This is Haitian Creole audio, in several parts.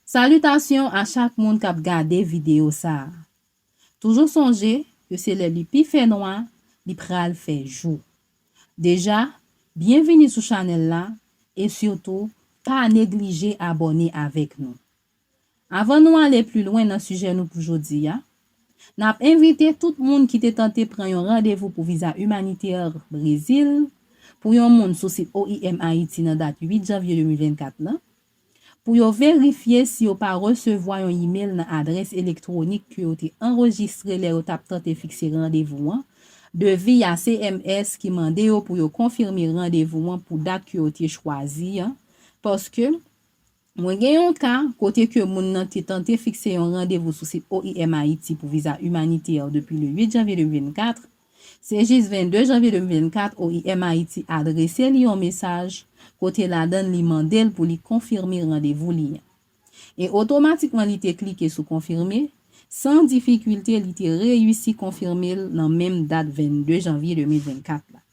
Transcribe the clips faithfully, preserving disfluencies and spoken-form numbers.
Salitasyon a chak moun k ap gade videyo sa a. Toujou sonje ke se lè li pi fè nwa, li pral fè jou. Deja, byenvini sou chanèl la e sitou pa neglije abòne avèk nou. Avan nou ale pli lwen nan sijè nou pou jodi a, n ap envite tout moun ki te tante pran yon randevou pou viza imanitè Brezil pou yon moun sou sit O I M Ayiti nan dat uit janvye de mil vennkat la, pou yo verifye si yo pa resevwa yon imèl nan adrès elektwonik ke yo te anrejistre lè yo t ap tante fikse randevou an, de via C M S ki mande yo pou yo konfime randevou an pou dat ke yo te chwazi an, paske mwen gen yon ka kote ke moun nan te tante fikse yon randevou sou sit O I M Ayiti pou viza imanitè depi le uit janvye de mil vennkat, se jis vennde janvye de mil vennkat O I M Ayiti adrese li yon mesaj kote ladan l li mande l pou li konfime randevou li an. E otomatikman li te klike sou konfime, san difikilte li te reyisi konfime l nan menm dat vennde janvye de mil vennkat la.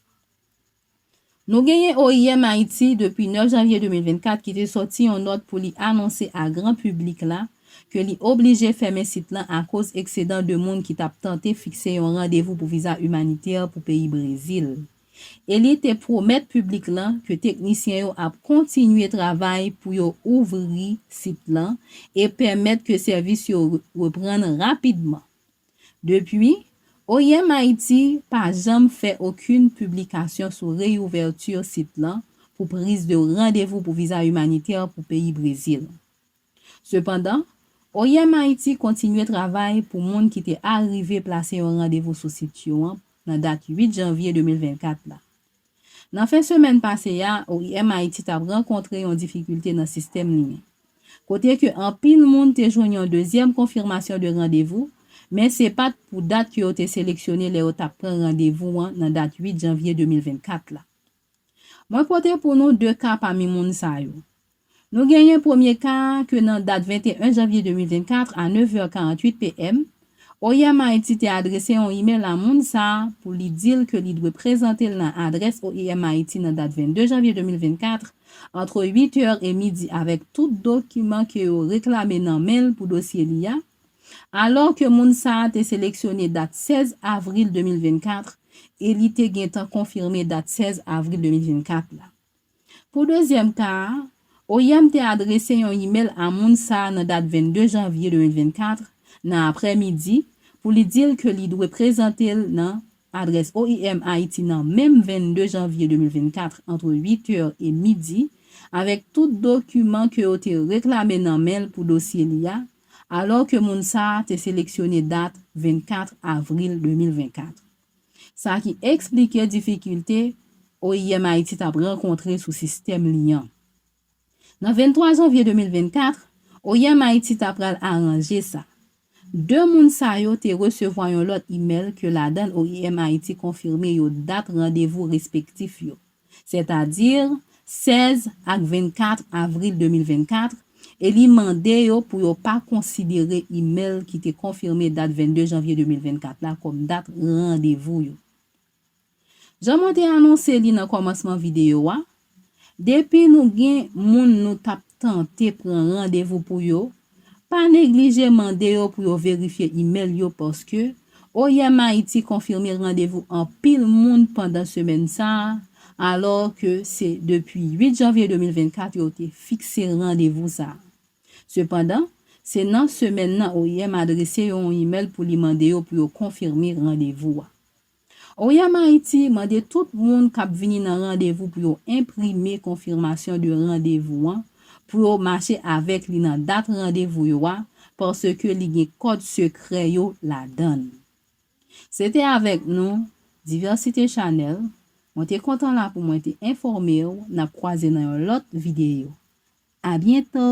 Nou genyen O I M Ayiti depi nèf janvye de mil vennkat ki te sòti yon nòt pou li anonse a gran piblik la ke li oblije fèmen sit lan akoz eksedan de moun ki t ap tante fikse yon randevou pou viza imanitè pou peyi Brezil. E li te pwomèt piblik lan ke teknisyen yo ap kontinye travay pou yo ouvri sit lan e pèmèt ke sèvis yo re-, reprann rapidman. Depi, O I M Ayiti pa janm fè okenn piblikasyon sou reyouvèti sit lan pou priz de randevou pou viza imanitè pou peyi Brezil. Sepandan, O I M Ayiti kontinye travay pou moun ki te arive plase yon randevou sou sit yo an nan dat uit janvye de mil vennkat la. Nan fen semèn pase a, O I M Ayiti t ap rankontre yon difikilte nan sistèm li an, kote ke anpil moun te jwenn yon dezyèm konfimasyon de randevou, men se pa t pou dat ke yo te seleksyone lè yo t ap pran randevou an nan dat uit janvye de mil vennkat la. Mwen pote pou nou de ka pami moun sa yo. Nou genyen premye ka a ke nan dat venteyen janvye de mil vennkat a nèf è karanntuit P M, O I M Ayiti te adrese yon imèl a moun sa a pou li di l ke li dwe prezante l nan adrès O I M Ayiti nan dat vennde janvye de mil vennkat, antre uit è e midi, avèk tout dokiman ke yo reklame nan men l pou dosye li a, alò ke moun sa a te seleksyone dat sèz avril de mil vennkat e li te gentan konfime dat sèz avril de mil vennkat la. Pou dezyèm ka a, O I M te adrese yon imèl a moun sa a nan dat vennde janvye de mil vennkat, nan aprèmidi, pou li di l ke li dwe prezante l nan adrès O I M Ayiti nan menm vennde janvye de mil vennkat, antre uit è e midi, avèk tout dokiman ke yo te reklame nan men l pou dosye li a, alò ke moun sa a te seleksyone dat vennkat avril de mil vennkat. Sa ki eksplike difikilte O I M Ayiti t ap rankontre sou sistèm li an. Nan venntwa janvye de mil vennkat, O I M Ayiti ta pral aranje sa. De moun sa yo te resevwa yon lòt imèl ke ladan l O I M Ayiti konfime yo dat randevou respektif yo, sètadi sèz ak vennkat avril de mil vennkat, e li mande yo pou yo pa konsidere imèl ki te konfime dat vennde janvye de mil vennkat la kòm dat randevou yo. Jan mwen te anonse li nan kòmansman videyo a, depi nou gen moun nou t ap tante pran randevou pou yo, pa neglije mande yo pou yo verifye imèl yo, paske O I M Ayiti konfime randevou anpil moun pandan semèn sa a, alò ke se depi uit janvye de mil vennkat yo te fikse randevou sa a. Sepandan, se nan semèn nan O I M adrese yo yon imèl pou li mande yo pou yo konfime randevou a. O I M Ayiti mande tout moun k ap vini nan randevou pou yo enprime konfimasyon de randevou an, pou yo mache avèk li nan dat randevou yo a, paske li gen kòd sekrè yo ladan l. Se te avèk nou, Diversité Channel. Mwen te kontan la pou mwen te enfòme w. N ap kwaze nan yon lòt videyo. A byento!